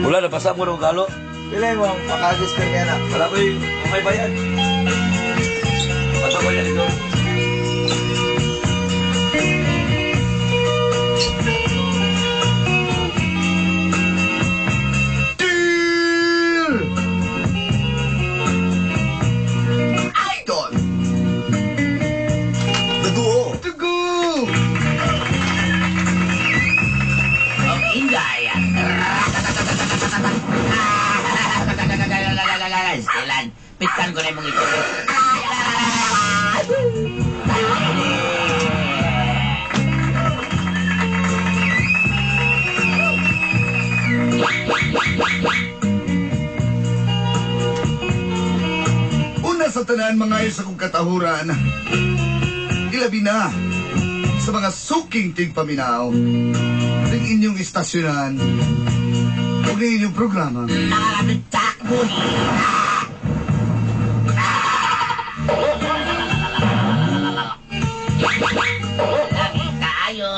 Wala, nabasa mo ng galo. Pila mo ang pakagis ko niya na. Wala ko yung may bayad. Basta ko yan ito. Dear Idol! Dugo! Dugo! Ang Inday. Stilan, pitan ko na yung mga ito. Una sa tanan mga sa kong katahuran, ilabi na sa mga suking tigpaminaw ng inyong istasyonan o ng inyong programa. Kaayo.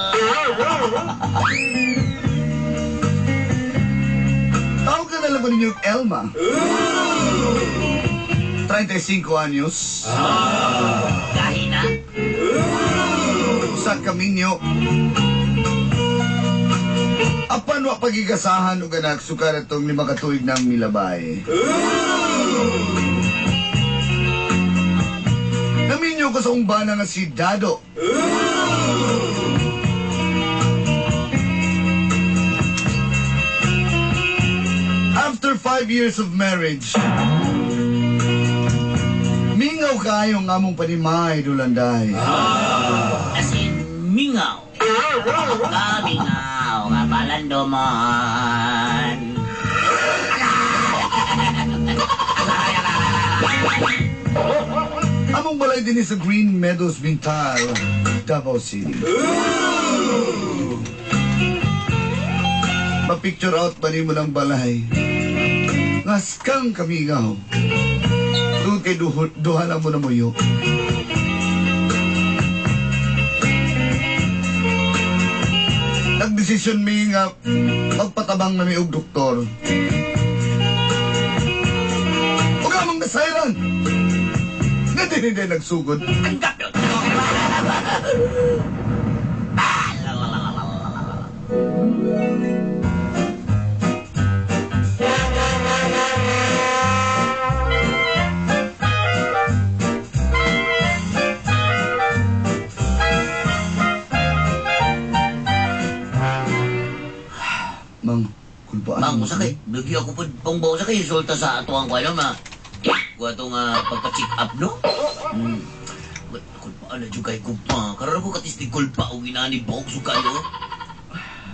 Tawag na lang ko ninyong Elma. 35 anyos. Kahina. Usa ka minyo. Apan wa pagigasahan og anak sukar atong 5 ka tuig nang milabay. Naminyo ko sa akong bana nga si Dado. After 5 years of marriage, mingaw kayo ang among panimay, Dulanday. As in, mingaw. Kamingaw nga palando man. Among balay din sa Green Meadows, Bintal, Davao City. Ma-picture out ba nimo ng balay? Ngaskang kamingaw. Doon kay duha lang mo na muyo. Nagdesisyon mi nga magpatabang na mi og doktor. Ug among nasayran. Nga din hindi nagsugod. Ang gapyot. Mang, kulpaan. Mang, usa kay, bigyan ako po pong ba, usa kay resulta sa ato ang kwano ma. Kuha itong pagpa-check up, no? Hmm. Kulpa, ano, dyan kay kulpa. Karoon ko katistig kulpa o ginani bok, so kayo.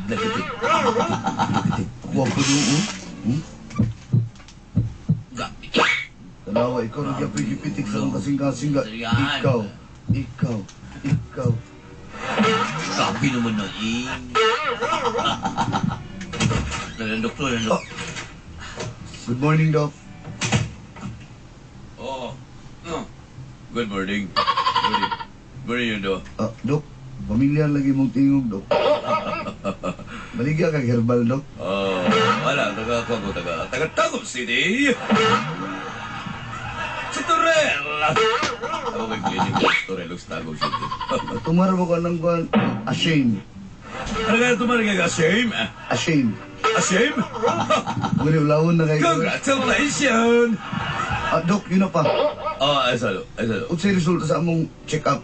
Lakitik. Lakitik. Kuha ko doon. Hmm? Gabi. Tanawa, ikaw nagyapigipitik sa akong kasing-kasing. Yan. Ikaw, ikaw, ikaw. Gabi naman na, eh. Nalandok to, nalandok. Good morning, Doc. Oo. Oh. Good morning. Morning. Morning yun do. Ah, Doc, pamilyar lagi mong tingog, Doc. Baligya kag herbal, Doc. Oh, wala. Taga ko taga taga Tagum City. Sa Torel. Ako may clinic sa Torel sa Tagum City. Tumaro ko ng kuwan, ashamed. Ano kaya tumarigay ka? Shame? Ashamed. Shame? Muli, ulawon na kayo. Congratulations! Ah, Doc, yun na pa. Oh, ay salo, ay salo. Unsay resulta sa among check-up?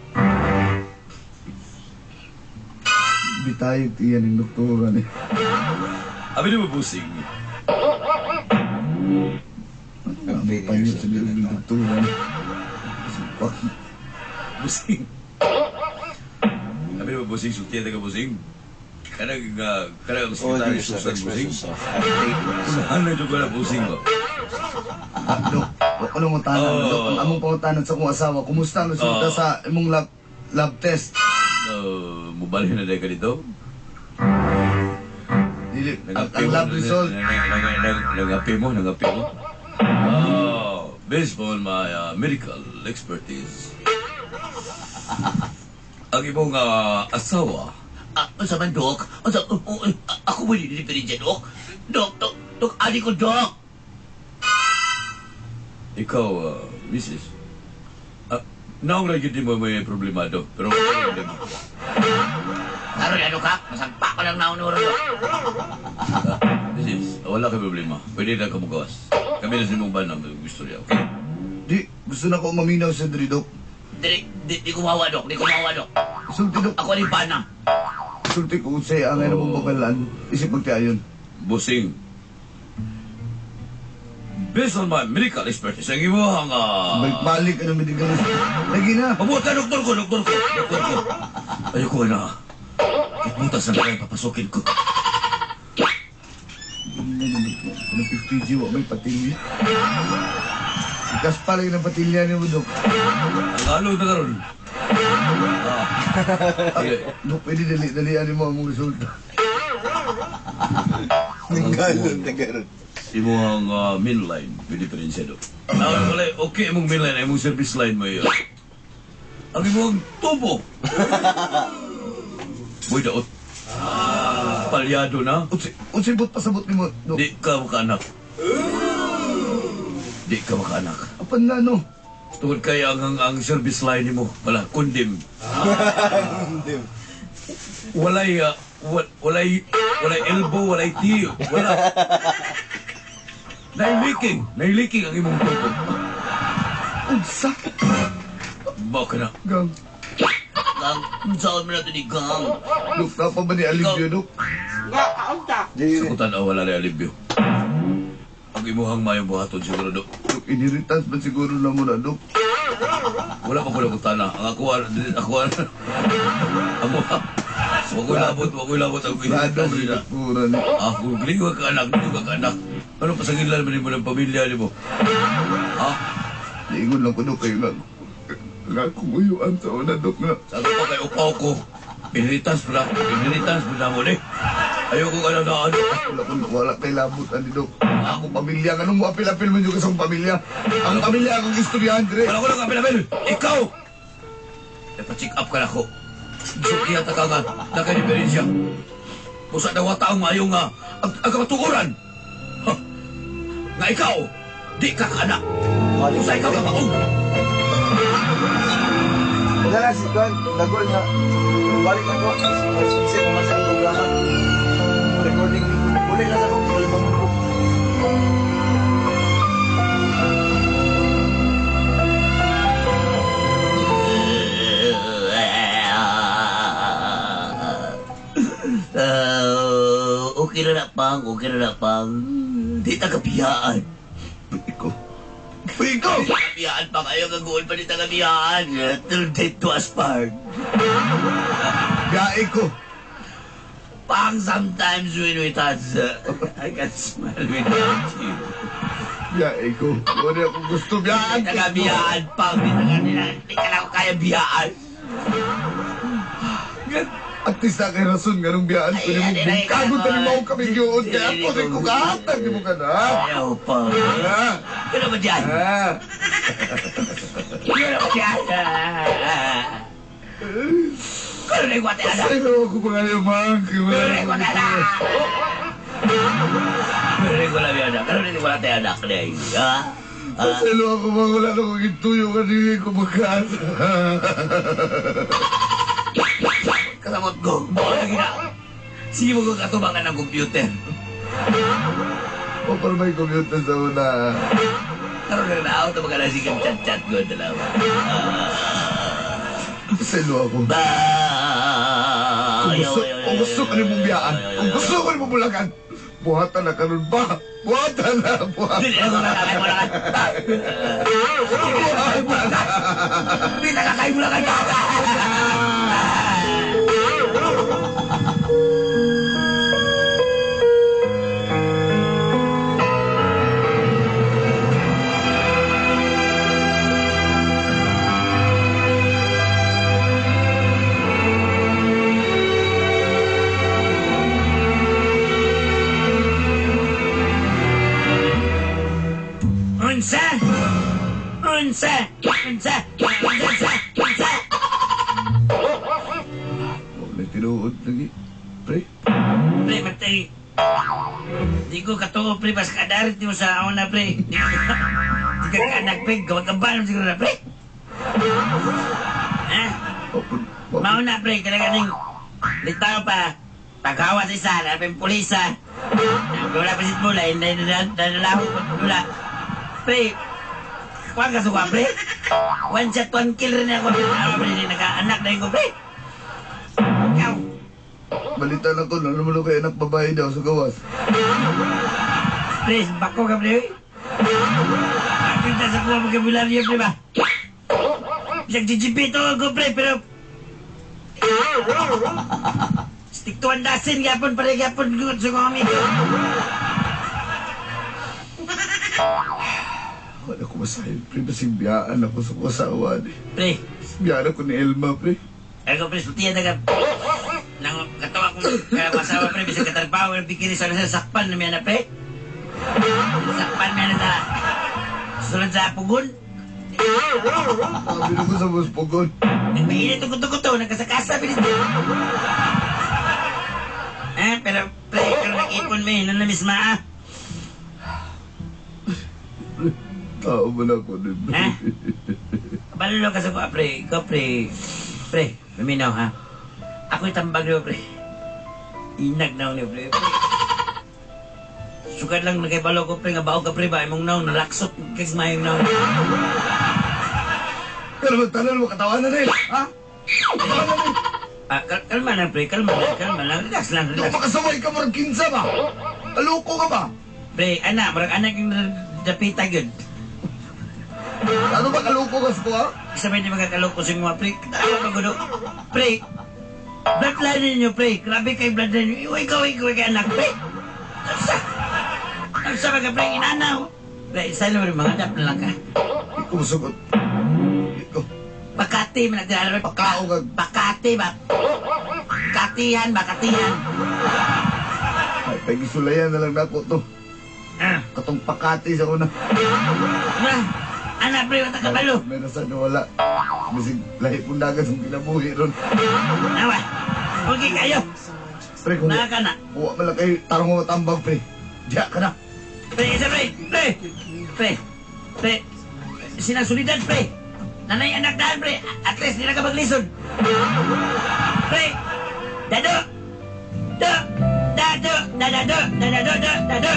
Bitayog iyan ng doktora ni. Abi mo busing. Ano nga, panyot sa liog ng doktora ni. Bakit? Busing. Abi mo busing, sultiya ka busing. Kanang kanang All sekretary yourself, Susan express busing. yourself. Update yourself. Ano jud ko na busing ko? Ah, Dok, ano mong tanan? Oo. Dok, ang among pangutanan sa kong asawa, kumusta ang resulta Oo. sa imong lab test? Mubalhin na dahil ka dito. Dili, ang lab result, Nangapi mo, nangapi mo. Oh, based on my medical expertise, ang imong asawa, Ah, unsa man, Dok? Unsa, ako ba dili dyan, Dok? Dok, Dok. Dok, adi ko, Dok. Ikaw, Mrs. Naong ra gyud mo may problemado, pero wala problema. Karon ano ka? Masampa ko lang naon oras. Mrs., wala kay problema. Pwede na ka mugawas. Kami na sa imong bana gusto niya, okay? Di, gusto na ko maminaw sa diri, Dok. Dili, di ko mawa, Dok. Di ko mawa, Dok. Sulti, Dok. Ako ni bana. Sulti ko unsay ang nga mong babalaan. Isip magtiayon. Busing. Based on my medical expertise, ang imuhang Balik-balik ka na medical. Lagi na. Mabuhat ka, doktor ko, doktor ko, doktor ko. Ayoko na. Butas na kayo, papasukin ko. Ano 50G, wa may patilya. Ikas pala yung patilya ni mo, Dok. Ang alo na karon. Sige. Dok, pwede dali-dalian mo ang mong resulta. Ninggalon na garon. Imuhang main line, pwede pa rin siya, Dok. Wala, okay, imong main line, imong service line mo yun. Ang imong tubo. Boy, daot. Palyado na. Unsay but pasabot nimo, Dok? Di ka makaanak. Di ka makaanak. Apan na, no? Tungod kay ang service line nimo, wala, kundim. Hindi. Walay, walay, walay elbow, walay tiyo, wala. Nai-leaking ang imong tubo. Unsa? Baka na. Gang. Gang, saan mo na ito ni Gang? Dok, napa ba ni Alivio, Dok? Di, Sa kutan, wala na alibyo. Ang imuhang mayong buhaton siguro, Dok. Dok, inheritance man siguro na mo na, Dok. Wala pa ko na kutana. Ang ako, ako, ang wako'y labot ang Lado, inheritance nila. pura ni. Ako, galing ka anak, galing ka anak. Ano pasangilan man nimo ng pamilya nimo? Ha? Niingon lang ko, Dok, kayo nga. Nga kung uyuan sa una, Dok, nga. Sabi ko kay upaw ko, inheritance mo na, inheritance mo na mo ni. Ayoko ka na na ano. Wala ko, wala kay labot, ani, Dok. Ako pamilya, ganun mo apil-apil mo yung kasang pamilya. Ang pamilya akong istoryahan, dire. Wala ko lang apil-apil. Ikaw! Dapat check up ka na ako. Sukiya ta ka nga, nakadiferensya. Busa na wata ang mayong nga, ang kamatuoran. Ha? Nga ikaw, di ka kaanak. Busa ikaw ka maog. Wala na si Juan, dagol na. Balik ako, kasi naman sa programa. Recording, uli lang ako, kalibang ko. Okay na na, Pang. Okay na na, Pang. Di tagabiyaan. Ikaw. Ikaw! Di tagabiyaan pa kayo. Gagawin pa di tagabiyaan. Till death do us part. Biyahe ko. Pang, sometimes when we touch, I can smile without you. Biyahe ko. Wala akong gusto. Biyaan Di tagabiyaan, Pang. Di tagabiyaan. Di ka na ako kaya biyaan. At least na kay rason nga nung biyaan ko ni mo. Bungkagon na ni mo kami gyud. Kaya ako rin ko kahatag ni mo ka na. Ayaw, Pang. Ah! Ano ba dyan? Ah! Ano ba dyan? Kano na yung wate, anak? Ayaw ako mga limang. Kano na yung wate, anak? Kano na yung wala, anak? Kano na yung wala tayo, anak? Ha? Paselo ako mga wala na kong ituyo kanina ko magkaasa. Kasamot ko. Baka lagi na. Sige mo kong katubangan ng computer. O para may computer sa una. Karoon na na ako, tumagala sige chat-chat ko. Dalawa. Paselo ako. Ba! Kung gusto ko ni mong biyaan, kung gusto ko ni mong bulagan, buhatan na karon ba? Buhatan na, buhatan. Hindi na ako nakakay mo na. Hindi na kakay mo na Unsa? Unsa? Unsa? Unsa? Unsa? Oh, may tinuod lagi. Pre, Pre, matay. Di ko katuo, pre. Pas kadarit mo sa ako na, pre. Di ka kaanak, pre. Gawag-gaban mo siguro na, pre. Ha? Opo. Mauna, pre. Talaga ning litaw pa. Paghawa sa isa, napin pulisa. Wala pa sit mula, hindi na wala. Pre, kuwan ka suka, pre. One shot, one kill rin ako. Ano, pre, nag-anak na yun ko, pre. Ikaw. Balita na ko, ano mo kay anak babae daw sa gawas. Pre, bako ka, pre. Nakita sa kuha vokabularyo, pre ba? Bisag GGP to ako, pre, pero... Stick to 1 dozen, gyapon, pare, gyapon, good sa kami. Wala ko masahin, pre. Basig biyaan ako sa kusawa ni. Pre, Biyaan ako ni Elma, pre. ako, pre, sultiyan na ka. Nang katawa kong kaya masawa, pre, bisag katrabaho, ang bikini sa sakpan na miya na, pre. Sakpan miya na sa... Susunod sa pugon. Sabi na ko sa buspogon. Nagpainit ang kuto-kuto, nagkasakasa, bilis. Eh, pero, pre, pero nag-ipon mo eh, nung namisma ah. Tao mo na ako ni, pre. Ha? Kabalo ka sa kuha, pre. Ikaw, pre. Pre, luminaw ha. Ako'y tambag niyo, pre. Inag na niyo, pre. Pre. Sugad lang nagkabalo ko, pre, nga baog ka, pre, ba? Imong naong, nalaksot, kag mayong naong. Pero magtanan mo, katawan na rin, ha? Katawan na rin. Ah, kalma lang, pre. Kalma lang, kalma lang. Relax lang, Di relax. ko makasaway ka, murag kinsa ba? Aloko ka ba? Pre, anak, murag anak yung dapita yun. Ano ba kaloko ka sa kuha? Isa ba hindi magkakaloko sa mga pre? Tawa pa gulo. Pre, bloodline ninyo, pre. Grabe kay bloodline ninyo. Iwi ko, iwi kay anak, pre. Nagsa. Nagsa mga pre, inanaw. Pre, isa lang rin mga dap na lang ka. Di ko masugot. Di ko. Bakati, man nagdala. Pakao ka. Bakati ba? Katihan ba? Katihan. Ay, pagisulayan na lang nako to. Ah, Katong pakati sa una. ah, anak, pre, wata kabalo. Meron sa wala. Bisig lahi pong dagat ang kinabuhi ron. Nawa. Okay kayo. Pre, kung Naka na. kuha man lang kayo, tarong mo matambag, pre. Diya ka na. Pre, isa pre. Pre. Pre. Pre. Sinasulidad, pre. Nanay anak daan, pre. At least, di na ka maglisod. Pre. Dado. Do. Dado. Dado. Dado. Dado. Dado.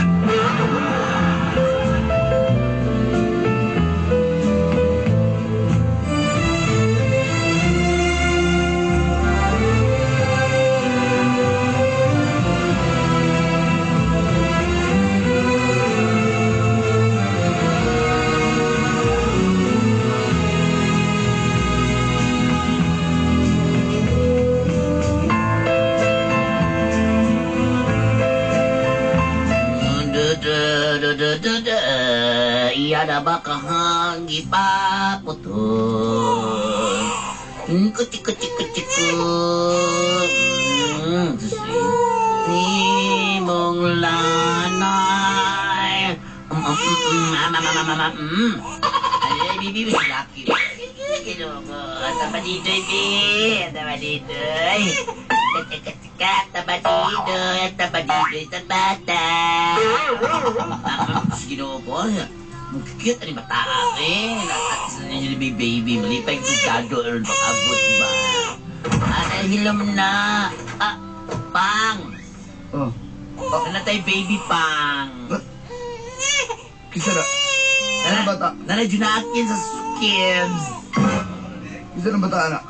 Iya na ba kahang ipaputol? Kuti kuti kuti ko. Nimong lanay. Ay, bibi, laki. Ginoo ko. Tama dito, bi. Tama dito. Tama dito. Tama dito. Bata. Ginoo ko. Cute ani bata eh. At ninyo ni baby. Malipay ko gado aron pag-abot ba. Ah, hilom na. Ah, pang. Oh. Ano tayo baby pang? Kisa na. Ano bata? Nana Junakin sa Sukims. Kisa na bata, anak.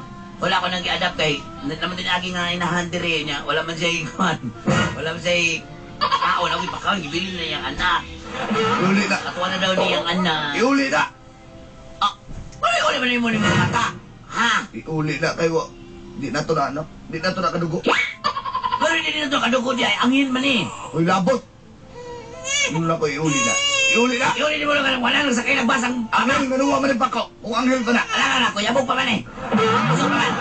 Wala ko nang i-adapt kay naman din agi nga inahan dire niya. Wala man siya ikuan. Wala man siya kaon ako ipakaon gibili na niyang anak. Iuli na. Katuwa na daw niyang anak. Iuli na. Ah, wala uli man mo ni mga bata. Ha? Iuli na kayo. Di na to na, ano? Di na to na kadugo. Pero hindi na to kadugo di ay angin man eh. Uy, labot. Yun lang ko, iuli na. Iuli na. Iuli mo lang wala lang sa kailang basang Angel, nganuwa man yung pako. Kung anghel ka na. Wala na, kuya pa man eh. Gusto pa man.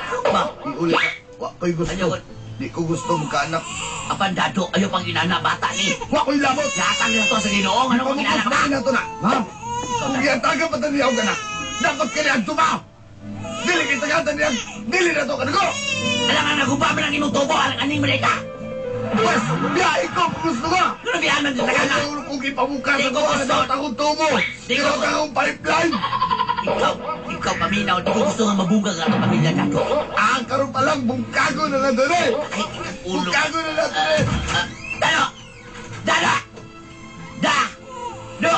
Ano ba? Iuli na. Wa ko'y gusto. Ayoko. Di ko gusto magkaanak. Apan dado, ayo pang inana bata ni. Wa ko'y labot. Gatang na to sa Ginoo, ano kung inana ka ba? na to na. Ha? Kung giyatagan pa niya ka na. Dapat ka niya tuma. Dili kita gatan niya. Dili na to kadugo. Alam nga naguba man ang imong tubo, alang aning man ka. Pwes, biyahe ko kung gusto ka! Ano biyahan man sa ka? Ayaw kong ipamuka Di sa ko kuha gusto. na akong tubo! Di ko Tinawag akong pipeline! Ikaw, ikaw paminaw, di ko gusto nga mabungkag ang atong pamilya Dado. Ah, karon pa lang, bungkago na lang doon eh! Ay, ulo. Bungkago na lang doon eh! Ah, Dado! Dado! Da! Do!